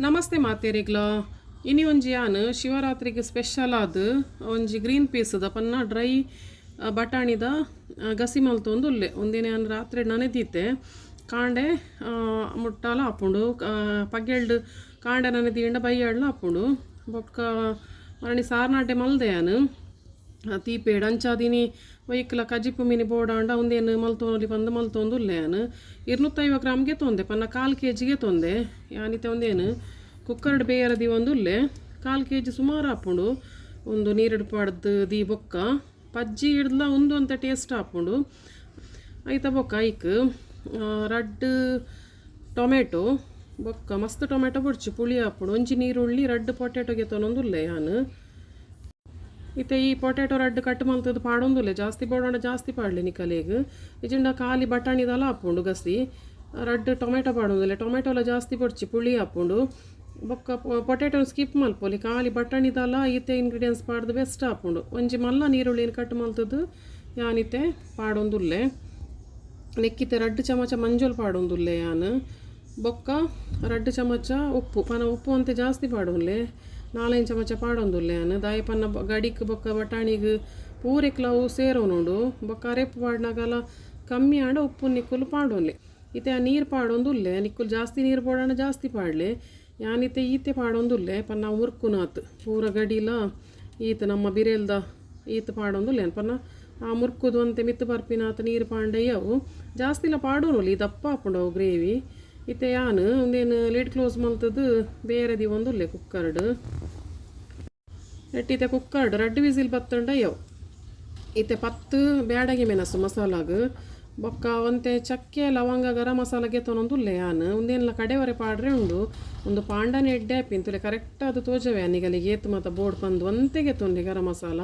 ನಮಸ್ತೆ ಮಾತೇರಿಗ್ಲ. ಇನಿ ಒಂಜಿ ಯಾನ್ ಶಿವರಾತ್ರಿಗೆ ಸ್ಪೆಷಲ್ ಆದ್ ಒಂಜಿ ಗ್ರೀನ್ ಪೀಸ್ದ ಪನ್ನ ಡ್ರೈ ಬಟಾಣಿದ ಗಸಿ ಮಲ್ತೊಂದು ಉಲ್ಲೆ. ಉಂದೆನ್ ಯಾನ್ ರಾತ್ರಿ ನನೆದೀತೆ, ಕಾಂಡೆ ಮುಟ್ಟಾಲ ಆಪುಂಡು. ಪಗೆಲ್ಡ್ ಕಾಂಡೆ ನನೆದೀಂಡ ಬಯ್ಯಾಡ್ಲ ಆಪುಂಡು. ಬೊಕ್ಕ ಮರಣಿ ಸಾರ್ನಾಟೆ ಮಲ್ದೆ ಯಾನ್ ತೀಪೇಡ್ ಅಂಚಾದಿನಿ ಒಯ್ಕ್ಲ ಕಜಿಪು ಮಿನಿ ಬೋಡಾಂಡ ಉಂದೇನು ಮಲ್ತೊನೊಲಿ ಪಂದ್ ಮಲ್ತೊಂದು ಉಲ್ಲೆ. ಯಾನ್ 250 ಗ್ರಾಮ್ಗೆ ತೊಂದೆ ಪನ್ನ 1/4 ಕೆ ಜಿಗೆ ತೊಂದೆ. ಯಾನಿತ್ತೆ ಉಂದೇನು ಕುಕ್ಕರ್ಡ್ ಬೇಯರ ದೀವೊಂದು ಉಲ್ಲೆ. 1/4 ಕೆ ಜಿ ಸುಮಾರು ಆಪುಂಡು. ಒಂದು ನೀರುಡು ಪಾಡ್ದು ದೀ ಬೊಕ್ಕ ಪಜ್ಜಿ ಹಿಡ್ದ್ಲ ಉಂದು ಅಂತ ಟೇಸ್ಟ್ ಆಪುಂಡು. ಐತ ಬೊಕ್ಕ ಐಕ್ ರಡ್ಡ್ ಟೊಮೆಟೊ, ಬೊಕ್ಕ ಮಸ್ತ್ ಟೊಮೆಟೊ ಬೊಡ್ಚಿ, ಪುಳಿ ಆಪುಂಡು. ಒಂಜಿ ನೀರುಳ್ಳಿ, ರಡ್ಡ್ ಪೊಟೆಟೊಗೆ ತೊನೊಂದು ಉಲ್ಲೆ ಯಾನ್. ಇತ್ತೆ ಈ ಪೊಟೆಟೊ ರಡ್ಡ್ ಕಟ್ ಮಲ್ತದ್ದು ಪಾಡೊಂದುಲ್ಲೆ. ಜಾಸ್ತಿ ಬೋಡಾಂಡ ಜಾಸ್ತಿ ಪಾಡ್ಲೆ ನಿಕಲೆಗ್, ಇಜಿಂಡ ಖಾಲಿ ಬಟಾಣಿದಲ ಆಪುಂಡು ಗಸಿ. ರಡ್ಡ್ ಟೊಮೆಟೊ ಪಾಡೊಂದುಲ್ಲೆ. ಟೊಮೆಟೊಲ ಜಾಸ್ತಿ ಬೊಡ್ಚಿ, ಪುಳಿ ಆಪುಂಡು. ಬೊಕ್ಕ ಪೊಟೆಟೊ ಸ್ಕಿಪ್ ಮಲ್ಪೊಲಿ, ಖಾಲಿ ಬಟಾಣಿದಲ ಈತೆ ಇಂಗ್ರೀಡಿಯೆಂಟ್ಸ್ ಪಾಡ್ದು ಬೆಸ್ಟ್ ಆಪುಂಡು. ಒಂಜಿ ಮಲ್ಲ ನೀರುಳ್ಳಿನ ಕಟ್ ಮಲ್ತದ್ದು ಯಾನಿತ್ತೆ ಪಾಡೊಂದುಲ್ಲೆ. ನೆಕ್ಕಿತೆ 2 ಚಮಚ ಮಂಜೊಲು ಪಾಡೊಂದುಲ್ಲೆ ಯಾನ್. ಬೊಕ್ಕ 2 ಚಮಚ ಉಪ್ಪು ಪನ ಉಪ್ಪು ಅಂತೆ ಜಾಸ್ತಿ ಪಾಡೊನ್ಲೆ, 4-5 ಚಮಚ ಪಾಡೊಂದುಲ್ಲೆ ಯಾನ್. ದಾಯಿ ಪನ್ನ ಗಡಿಕ್ ಬೊಕ್ಕ ಬಟಾಣಿಗ್ ಪೂರೆಕ್ಲ ಅವು ಸೇರೋನುಂಡು. ಬೊಕ್ಕ ಅರೆಪು ಪಾಡ್ನಗಲ ಕಮ್ಮಿ ಆಂಡ ಉಪ್ಪು ನಿಕ್ಕುಲು ಪಾಡೊನ್ಲೆ. ಇತ್ತೆ ಆ ನೀರು ಪಾಡೊಂದುಲ್ಲೆ. ನಿಕ್ಕುಲು ಜಾಸ್ತಿ ನೀರು ಪಾಡೋಣ, ಜಾಸ್ತಿ ಪಾಡ್ಲೆ. ಯಾನಿತ್ತೆ ಈತೆ ಪಾಡೊಂದುಲ್ಲೆ ಪನ್ನ ಮುರ್ಕುನಾತ್ ಪೂರ ಗಡಿಲ ಈತ ನಮ್ಮ ಬಿರೆಲ್ದ ಈತ ಪಾಡೊಂದುಲ್ಲೆ ಪನ್ನ. ಆ ಮುರ್ಕುದು ಅಂತೆ ಮಿತ್ತು ಬರ್ಪಿನಾತ್ ನೀರು ಪಾಂಡಯ್ಯ. ಅವು ಜಾಸ್ತಿಲ ಪಾಡೋನುಲಿ, ದಪ್ಪ ಆಪುಂಡು ಅವು ಗ್ರೇವಿ. ಇತ್ತೆ ಯಾನ್ ಉಂದೇನು ಲಿಡ್ ಕ್ಲೋಸ್ ಮಲ್ತದ್ದು ಬೇರೆ ದೀವೊಂದುಲ್ಲೆ ಕುಕ್ಕರ್ಡ್. ಎಟ್ಟಿತ್ತೆ ಕುಕ್ಕರ್ಡ್ ರಡ್ಡ್ ವಿಸಿಲ್ ಬತ್ತಂಡ ಅಯ್ಯವು. ಇತ್ತೆ 10 ಬ್ಯಾಡಗಿ ಮೆಣಸು ಮಸಾಲಾಗ್, ಬೊಕ್ಕ ಒಂತೆ ಚಕ್ಕೆ, ಲವಂಗ, ಗರಂ ಮಸಾಲಗೆ ತೊನೊಂದುಲ್ಲೆ ಯಾನ್. ಉಂದೇನ್ಲ ಕಡೆವರೆ ಪಾಡ್ರೆ ಉಂಡು. ಒಂದು ಪಾಂಡನೆ ಎಡ್ಡೆ ಆಪಿನ್ ತುಲೆ. ಕರೆಕ್ಟ್ ಅದು ತೋಜವೆ ನಿಗಲಿಗೆ ಏತು ಮಾತ ಬೋರ್ಡ್ ಪಂದು. ಒಂತೆಗೆ ತೊಂದೆ ಗರಂ ಮಸಾಲ,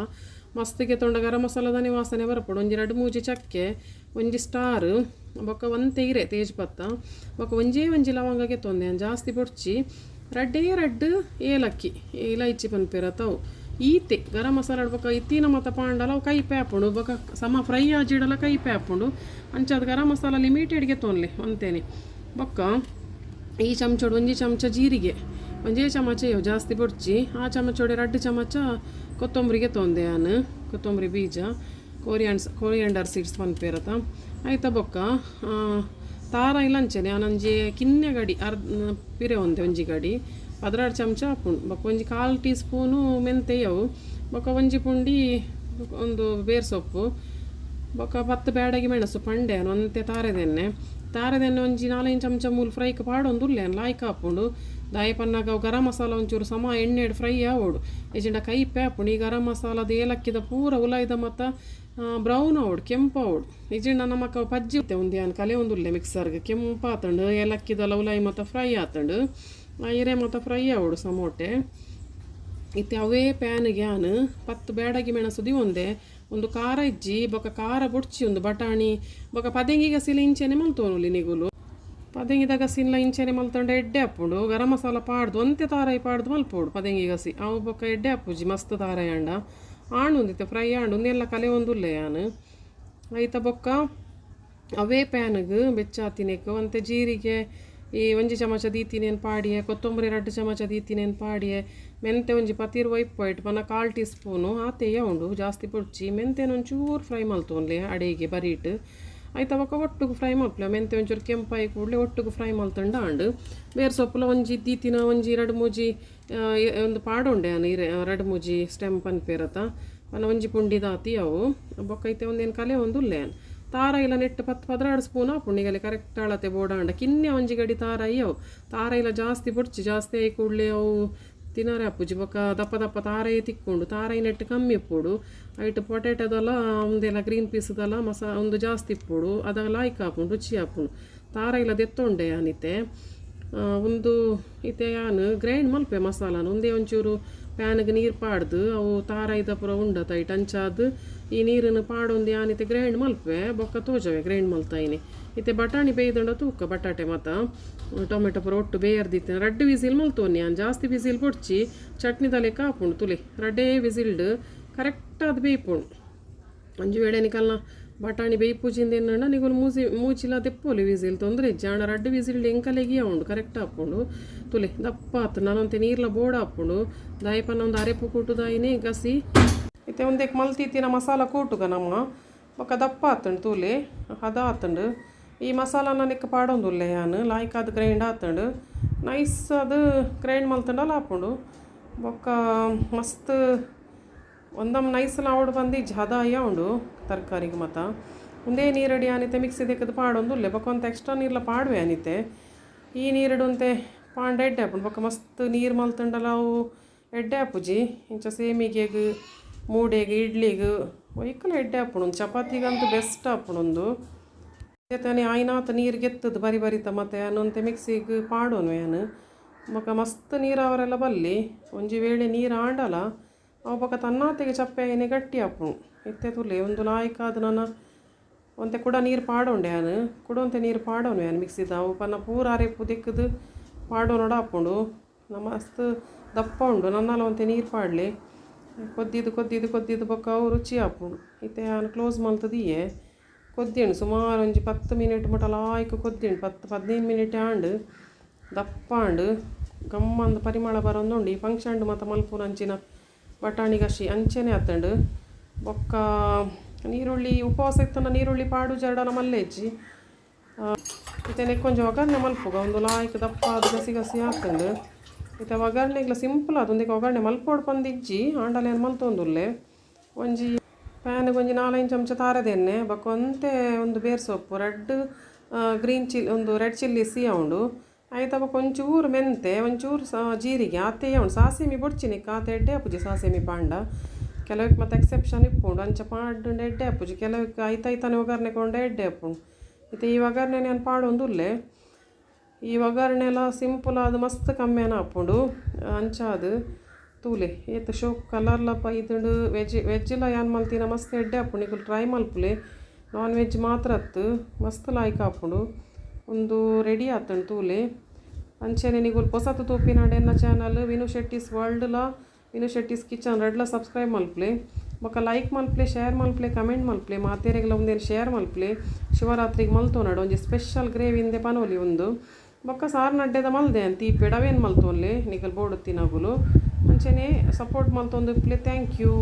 ಮಸ್ತಿಗೆ ತೊಂಡ ಗರಂ ಮಸಾಲದಾನೆ ವಾಸನೆ ಬರಪುಡು. ಒಂಜಿ ರಡ್ಡ್ ಮೂಜಿ ಚಕ್ಕೆ, ಒಂಜಿ ಸ್ಟಾರ್, ಬೊಕ್ಕ ಒಂತೆ ಇರೆ ತೇಜ್ಪತ್ತ, ಬೊಕ್ಕ ಒಂಜೇ ಒಂಜಿ ಲವಂಗಗೆ ತೊಂದೆ ಯಾನ್, ಜಾಸ್ತಿ ಬೊಡ್ಚಿ. ರಡ್ಡೇ ರಡ್ಡ್ ಏಲಕ್ಕಿ, ಇಲೈಚಿ ಪನ್ಪೆರತವು. ಈತೆ ಗರಂ ಮಸಾಲ ಬೊಕ್ಕ ಇತ್ತಿನ ಮತ ಪಾಂಡಲ ಅವು ಕೈಪೆ ಆಪುಂಡು. ಬೊಕ್ಕ ಸಮ ಫ್ರೈ ಆಜಿಡಲ ಕೈಪೆ ಆಪುಂಡು. ಅಂಚಾದ್ ಗರಂ ಮಸಾಲ ಲಿಮಿಟೆಡ್ಗೆ ತೊನ್ಲೆ ಒಂತೇನೆ. ಬೊಕ್ಕ ಈ ಚಮಚೋಡು ಒಂಜಿ ಚಮಚ ಜೀರಿಗೆ, ಒಂಜೇ ಚಮಚ ಇವು, ಜಾಸ್ತಿ ಬೊಡ್ಚಿ. ಆ ಚಮಚೋಡೆ 2 ಚಮಚ ಕೊತ್ತಂಬರಿಗೆ ತೊಂದೆ ಯಾನ್, ಕೊತ್ತಂಬರಿ ಬೀಜ, ಕೋರಿಯಾಂಡರ್ ಸೀಡ್ಸ್ ಪನ್ಪೇರತ. ಆಯ್ತಾ, ಬೊಕ್ಕ ತಾರ ಇಲ್ಲ ಅಂಚನೆ ಯಾನೊಂಜಿ ಕಿನ್ನೆ ಗಡಿ ಅರ್ಧ ಪಿರೆ ಒಂದೆ, ಒಂಜಿ ಗಡಿ 12 ಚಮಚ ಆಪುಂಡು. ಬೊಕ್ಕ ಒಂಜಿ 1/4 ಟೀ ಸ್ಪೂನು ಮೆಂತೆಯವು, ಬೊಕ್ಕ ಒಂಜಿ ಪುಂಡಿ ಒಂದು ಬೇರ್ ಸೊಪ್ಪು, ಬೊಕ್ಕ 10 ಬ್ಯಾಡಗಿ ಮೆಣಸು ಪಂಡೆ ಒಂತೆ. ತಾರೆದೆಣ್ಣೆ, ತಾರೆದೆಣ್ಣೆ ಒಂಜಿ 4-5 ಚಮಚ ಮೂಲು ಫ್ರೈಕ್ ಪಾಡೊಂದುಲ್ಲೆ ಲಾಯ್ಕ್ ಆಪುಂಡು. ದಾಯಿ ಪನ್ನಾಗ ಅವು ಗರಂ ಮಸಾಲ ಒಂಚೂರು ಸಮ ಎಣ್ಣೆಡ್ ಫ್ರೈ ಆವೊಡು, ಇಜಿಂಡ ಕೈಪೆ ಆಪುಂಡು. ಈ ಗರಂ ಮಸಾಲದ ಏಲಕ್ಕಿದ ಪೂರ ಉಲಾಯ್ದ ಮತ್ತ ಬ್ರೌನ್ ಆವೊಡು, ಕೆಂಪು ಆವೊಡು. ಇಜಿಂಡ ನಮಕ್ ಅವು ಪಜ್ಜಿ ಉಂದು ಯಾನ್ ಕಲೆ ಒಂದುಲ್ಲೆ ಮಿಕ್ಸರ್ಗೆ. ಕೆಂಪಾತಂಡು ಏಲಕ್ಕಿದಲ ಉಲಾಯಿ ಮತ್ತ ಫ್ರೈ ಆತಂಡು, ಆ ಇರೆ ಮತ್ತ ಫ್ರೈ ಆವೊಡು ಸಮೋಟೆ. ಇತ್ತೆ ಅವೇ ಪ್ಯಾನ್ಗೆ ಯಾನ್ 10 ಬ್ಯಾಡಗಿ ಮೆಣಸು ಒಂದೆ. ಒಂದು ಖಾರ ಇಜ್ಜಿ, ಬೊಕ್ಕ ಖಾರ ಬೊಡ್ಚಿ. ಒಂದು ಬಟಾಣಿ ಬೊಕ್ಕ ಪದೆಂಗಿ ಗಸಿಲ ಇಂಚೆನೆ ಮಲ್ತೋನುಲಿ ನಿಗುಲು. ಪದೆಂಗಿದ ಗಸಿನ್ಲ ಇಂಚೆನೆ ಮಲ್ತಂಡ ಎಡ್ಡೆ ಆಪುಂಡು. ಗರಂ ಮಸಾಲ ಪಾಡ್ದು, ಒಂತೆ ತಾರಾಯಿ ಪಾಡ್ದು ಮಲ್ಪೋಡು ಪದೆಂಗಿ ಗಸಿ. ಅವು ಬೊಕ್ಕ ಎಡ್ಡೆ ಆಪುಜಿ ಮಸ್ತ್ ತಾರಾಯಿ ಅಂಡ. ಆಂಡು ಒಂದಿತ್ತೆ ಫ್ರೈ ಆಂಡು, ಉಂದೆಲ್ಲ ಕಲೆ ಒಂದುಲ್ಲೆ ಯಾನ್. ಐತ ಬೊಕ್ಕ ಅವೇ ಪ್ಯಾನ್ಗ್ ಬೆಚ್ಚಾತಿನೆಕ್ ಒಂತೆ ಜೀರಿಗೆ, ಈ ಒಂಜಿ ಚಮಚ ದೀತಿನೇನು ಪಾಡಿಯೆ. ಕೊತ್ತಂಬರಿ 2 ಚಮಚ ದೀತಿನೇನು ಪಾಡಿಯೆ. ಮೆಂತೆ ಒಂಜಿ ಪತ್ತಿರ್ ವೈಪ್ ವೈಟ್ ಪನ 1/4 ಟೀ ಸ್ಪೂನು ಆತೆಯ ಉಂಡು, ಜಾಸ್ತಿ ಬೊಡ್ಚಿ. ಮೆಂತೆನ ಒಂಚೂರು ಫ್ರೈ ಮಲ್ತೊನ್ಲೆ ಅಡಿಗೆ ಬರೀಟ್. ಆಯ್ತಾ, ಬೊಕ್ಕ ಒಟ್ಟುಗು ಫ್ರೈ ಮಲ್ಪಲೆ. ಮೆಂತೆ ಒಂಚೂರು ಕೆಂಪಾಯಿ ಕೂಡಲೇ ಒಟ್ಟುಗು ಫ್ರೈ ಮಲ್ತಂಡ ಆಂಡು. ಬೇರೆ ಸೊಪ್ಪುಲ ಒಂಜಿ ದೀತಿನ ಒಂಜಿ ರಡ್ಡ್ ಮೂಜಿ ಒಂದು ಪಾಡೊಂಡೆ ಯಾನ್. ಇರೆ ರಡ್ಡ್ ಮೂಜಿ ಸ್ಟೆಮ್ ಪನ್ಪೇರತ ಪನ ಒಂಜಿ ಪುಂಡಿ ದಾತಿ ಅವು. ಬೊಕ್ಕ ಐತೆ ಒಂದೇನು ಕಲೆ ಒಂದು ಉಲ್ಲೆ ಯಾನ್. ತಾರಾಯಿಲ ನೆಟ್ಟು 10-12 ಸ್ಪೂನ್ ಆಪುಂಡು ನಿಗಲೆ ಕರೆಕ್ಟ್ ಅಳತೆ ಬೋಡಾಂಡ. ಕಿನ್ನೆ ಒಂಜಿ ಗಡಿ ತಾರಾಯಿ ಅವು. ತಾರಾಯಿಲ ಜಾಸ್ತಿ ಬೊಡ್ಚಿ, ಜಾಸ್ತಿ ಆಯಿ ಕೂಡಲೇ ಅವು ತಿನರೆ ಆಪುಜಿ. ಬೊಕ್ಕ ದಪ್ಪ ದಪ್ಪ ತಾರಾಯಿ ತಿಕ್ಕೊಂಡು ತಾರಾಯಿ ನೆಟ್ಟು ಕಮ್ಮಿ ಇಪ್ಪೊಡು. ಐಟ್ ಪೊಟೆಟೊದಲ ಉಂದೆಲ್ಲ ಗ್ರೀನ್ ಪೀಸ್ದಲ ಮಸಾ ಒಂದು ಜಾಸ್ತಿ ಇಪ್ಪೊಡು. ಅದೆಲ್ಲ ಲಾಯ್ಕ್ ಆಪುಂಡು, ರುಚಿ ಆಪುಂಡು. ತಾರಾಯಿಲ ದೆತ್ತೊಂಡೆ ಯಾನಿತ್ತೆ. ಒಂದು ಇತ್ತೆ ಯಾನ್ ಗ್ರೈಂಡ್ ಮಲ್ಪೆ ಮಸಾಲಾನ. ಒಂದೇ ಒಂಚೂರು ಪ್ಯಾನ್ಗೆ ನೀರು ಪಾಡ್ದು, ಅವು ತಾರಾಯಿದ ಪೂರ ಉಂಡತ ಐಟ್, ಅಂಚಾದ್ ಈ ನೀರನ್ನು ಪಾಡೊಂದು ಯಾನಿತ್ತೆ ಗ್ರೈಂಡ್ ಮಲ್ಪೆ. ಬೊಕ್ಕ ತೋಜವೆ ಗ್ರೈಂಡ್ ಮಲ್ತಾಯಿನಿ. ಇತ್ತೆ ಬಟಾಣಿ ಬೇಯ್ದಂಡ ತೂಕ. ಬಟಾಟೆ ಮತ ಟೊಮೆಟೊ ಪೂರ ಒಟ್ಟು ಬೇಯರ್ದಿತ್ತೆ. ರಡ್ಡ್ ವಿಸಿಲ್ ಮಲ್ತೋನಿ ಯಾನ್, ಜಾಸ್ತಿ ವಿಸಿಲ್ ಬೊಡ್ಚಿ, ಚಟ್ನಿದ ಲೆಕ್ಕ ಆಪುಂಡು. ತುಲೆ, ರಡ್ಡೇ ವಿಸಿಲ್ಡ್ ಕರೆಕ್ಟ್ ಅದು ಬೇಯ್ಪುಂಡು. ಒಂಜಿ ವೇಳೆ ನಿಕಲ್ನ ಬಟಾಣಿ ಬೇಯ್ಪೂಜಿಂದ ಎನ್ನಂಡ ನಿಗುಲು ಮೂಜಿ ಮೂಜಿಲ ದೆಪ್ಪೋಲಿ ವಿಸಿಲ್ ತೊಂದರೆ ಇಜ್ಜಿ. ಆಂಡ ರಡ್ಡ್ ವಿಸಿಲ್ ಎಂಕಲೆಗಿಯ ಉಂಡು ಕರೆಕ್ಟ್ ಆಪುಂಡು. ತುಲೆ ದಪ್ಪ ಆತು ನಾನೊಂತೆ ನೀರ್ಲ ಬೋಡ ಆಪುಂಡು. ದಾಯೆ ಪನ್ನ ಒಂದು ಅರೆಪು ಕೂಟುದಾಯಿನೇ ಗಸಿ. ಇತ್ತೆ ಒಂದೆಕ್ ಮಲ್ತಿತ್ತಿನ ಮಸಾಲ ಕೂಟುಗ ನಮ್ಮ ಬೊಕ್ಕ ದಪ್ಪ ಆತುಂಡು ತೂಲೆ ಹದ ಆತುಂಡು. ಈ ಮಸಾಲ ನನಕ್ಕೆ ಪಾಡೊಂದುಲ್ಲೆ ಯಾನ್ ಲಾಯ್ಕ್ ಅದು ಗ್ರೈಂಡ್ ಆತುಂಡು ನೈಸ್ ಅದು ಗ್ರೈಂಡ್ ಮಲ್ತುಂಡಲ ಆಪುಂಡು. ಬೊಕ್ಕ ಮಸ್ತ್ ಒಂದಮ್ ನೈಸ್ ಲಾವಡ್ ಬಂದು ಹದ ಅಯ್ಯ ಉಂಡು ತರಕಾರಿಗೆ ಮತ. ಒಂದೇ ನೀರಡಿ ಆನಿತೆ ಮಿಕ್ಸಿ ದೆಕ್ಕದು ಪಾಡೊಂದುಲ್ಲೆ. ಬೊಕ್ಕ ಒಂತೆ ಎಕ್ಸ್ಟ್ರಾ ನೀರ್ಲ ಪಾಡುವೆ ಆನಿತೆ. ಈ ನೀರಡು ಒಂತೆ ಪಾಂಡ ಎಡ್ಡೆ ಆಪುಂಡು. ಬೊಕ್ಕ ಮಸ್ತ್ ನೀರು ಮಲ್ತುಂಡಲ ಅವು ಎಡ್ಡೆ ಆಪುಜಿ. ಇಂಚ ಸೇಮಿಗೆಗ್ ಮೂಡೆಗ್ ಇಡ್ಲಿಗ್ ಒಯ್ಕಲ ಎಡ್ಡೆ ಆಪುಂಡು. ಒಂದು ಚಪಾತಿಗಂತೂ ಬೆಸ್ಟ್ ಆಪುಂಡು ಉಂದು. ತಾನೆ ಆಯ್ನಾತ ನೀರು ಗೆತ್ತದು ಬರಿ ಬರಿತ ಮತ್ತೆ ಅನ್ನೊಂತೆ ಮಿಕ್ಸಿಗೆ ಪಾಡೋನು ಯಾನ್. ಬೊಕ್ಕ ಮಸ್ತ್ ನೀರು ಅವರೆಲ್ಲ ಬಲ್ಲಿ ಒಂಜಿ ವೇಳೆ ನೀರು ಆಂಡಲ ಅವು ಬೊಕ್ಕ ತನ್ನಾತೆಗೆ ಚಪ್ಪೆ ಆಯಿನೆ ಗಟ್ಟಿ ಆಪುಂಡು. ಇತ್ತೆ ತುಲೆ ಒಂದು ಲಾಯ್ಕಾದ್ ನನ ಒಂತೆ ಕುಡ ನೀರು ಪಾಡೊಂಡೆ ಯಾನ್. ಕುಡ ಒಂತೆ ನೀರು ಪಾಡೋನು ಯಾನ್ ಮಿಕ್ಸಿದ ಅವು ಪನ್ನ ಪೂರ ಅರೆಪು ದೆಕ್ಕದು ಪಾಡೋನೋಡ ಆಪುಂಡು. ನಮ್ಮ ಮಸ್ತ್ ದಪ್ಪ ಉಂಡು ನನ್ನಲ ಒಂತೆ ನೀರು ಪಾಡಲಿ. ಕೊದ್ದಿದ್ದು ಕೊದ್ದಿದ್ದು ಕೊದ್ದಿದ್ದು ಬೊಕ್ಕ ಅವು ರುಚಿ ಆಪುಂಡು. ಇತ್ತೆ ಯಾನ್ ಕ್ಲೋಸ್ ಮಲ್ತದಿಯೆ ಕೊದ್ದಿಂಡು ಸುಮಾರು ಒಂಜಿ 10 ಮಿನಿಟ್ ಮುಟ ಲಾಯ್ಕ್ ಕೊದ್ದಿಂಡು 10-15 ಮಿನಿಟ್ ಆಂಡ್ ದಪ್ಪ ಆಂಡ್ ಗಮ್ಮಂದು ಪರಿಮಳ ಬರೊಂದುಂಡು. ಈ ಫಂಕ್ಷನ್ ಮಾತ ಮಲ್ಪುನ ಅಂಚಿನ ಬಟಾಣಿ ಗಸಿ ಅಂಚೆನೆ ಆತುಂಡು. ಬೊಕ್ಕ ನೀರುಳ್ಳಿ ಉಪವಾಸ ಇತ್ತನ ನೀರುಳ್ಳಿ ಪಾಡು ಜರಡಲ ಮಲ್ಲೆಜ್ಜಿ. ಇತ್ತೆ ನೆಕ್ಕೊಂಜಿ ಒಗ್ಗರಣೆ ಮಲ್ಪುಗ ಒಂದು ಲಾಯ್ಕ್ ದಪ್ಪ ಅದು ಗಸಿ ಗಸಿ ಆತುಂಡು. ಇತ್ತೆ ಒಗ್ಗರಣೆಗ್ಲ ಸಿಂಪಲ್ ಅದು ಒಂದಕ್ಕೆ ಒಗ್ಗರಣೆ ಮಲ್ಪೋಡು ಪಂದಿಜ್ಜಿ ಆಂಡಲ ಏನು ಮಲ್ತೊಂದುಲ್ಲೆ. ಒಂಜಿ ಪ್ಯಾನ್ಗೆ ಒಂಜಿ 4-5 ಚಮಚ ತಾರದೆಣ್ಣೆ ಬೊಕ್ಕ ಒಂತೆ ಒಂದು ಬೇರ್ ಸೊಪ್ಪು ರೆಡ್ ಗ್ರೀನ್ ಚಿಲ್ಲಿ ಒಂದು ರೆಡ್ ಚಿಲ್ಲಿ ಸಿಯ ಉಂಡು. ಆಯ್ತ ಬೊಕ್ಕ ಒಂಚೂರು ಮೆಂತೆ ಒಂಚೂರು ಜೀರಿಗೆ ಆತೇ ಉಂಡು. ಸಾಸಿಮಿ ಬೊಡ್ಚಿನಿ ಆತೆ ಎಡ್ಡೆ ಆಪುಜಿ ಸಾಸಿಮಿ ಪಾಂಡ. ಕೆಲವಕ್ಕೆ ಮತ್ತೆ ಎಕ್ಸೆಪ್ಷನ್ ಇಪ್ಪುಂಡು ಅಂಚ ಪಾಡ್ಂಡ ಎಡ್ಡೆ ಆಪುಜಿ. ಕೆಲವಕ್ಕೆ ಐತೈತನೆ ಒಗ್ಗರಣೆ ಕೊಂಡೆ ಎಡ್ಡೆ ಆಪುಂಡು. ಇತ್ತೆ ಈ ಒಗ್ಗರಣೆ ನಾನು ಪಾಡೊಂದುಲ್ಲೆ. ಈ ಒಗ್ಗರಣೆ ಎಲ್ಲ ಸಿಂಪಲ್ ಆದ್ ಮಸ್ತ್ ಕಮ್ಮಿನ ಆಪುಂಡು. ಅಂಚಾದ್ ತೂಲೆ ಏತ್ ಶೋಕ್ ಕಲರ್ಲ ಬೈದುಂಡು. ವೆಜ್ ವೆಜ್ಲ ಯಾನ್ ಮಲ್ತಿನ ಮಸ್ತ್ ಎಡ್ಡೆ ಆಪುಂಡು. ನಿಕುಲು ಟ್ರೈ ಮಲ್ಪುಲೆ. ನಾನ್ ವೆಜ್ ಮಾತ್ರ ಅತ್ತು ಮಸ್ತ್ ಲಾಯ್ಕ್ ಆಪುಂಡು. ಉಂದು ರೆಡಿ ಆತುಂಡು ತೂಲೆ. ಅಂಚೆನೆ ನಿಕುಲು ಪೊಸತ್ ತೂಪಿನಾಂಡ ಎನ್ನ ಚಾನಲ್ ವಿನು ಶೆಟ್ಟಿಸ್ ವರ್ಲ್ಡ್ಲ ವಿನು ಶೆಟ್ಟಿಸ್ ಕಿಚನ್ ರಡ್ಲ ಸಬ್ಸ್ಕ್ರೈಬ್ ಮಲ್ಪುಲೆ. ಬೊಕ್ಕ ಲೈಕ್ ಮಲ್ಪುಲೆ, ಶೇರ್ ಮಲ್ಪುಲೆ, ಕಮೆಂಟ್ ಮಲ್ಪುಲೆ, ಮಾತೆರೆಗ್ಲ ಉಂದೆನ್ ಶೇರ್ ಮಲ್ಪುಲೆ. ಶಿವರಾತ್ರಿಗೆ ಮಲ್ತೋನಡು ಒಂಜಿ ಸ್ಪೆಷಲ್ ಗ್ರೇವಿ ಇಂದೆ ಪನೋಲಿ ಉಂದು. ಬೊಕ್ಕ ಸಾರು ನಡ್ಡೆದ ಮಲ್ದೆ ಅಂತ ತೀಪೆಡ್ ಅವೇನು ಮಲ್ತೋನ್ಲೆ ನಿಕಲ್ ಬೋಡು ತಿನಗುಲು. ಅಂಚೆನೆ ಸಪೋರ್ಟ್ ಮಲ್ತೊಂದು ಇಪ್ಪುಲೆ. Thank you.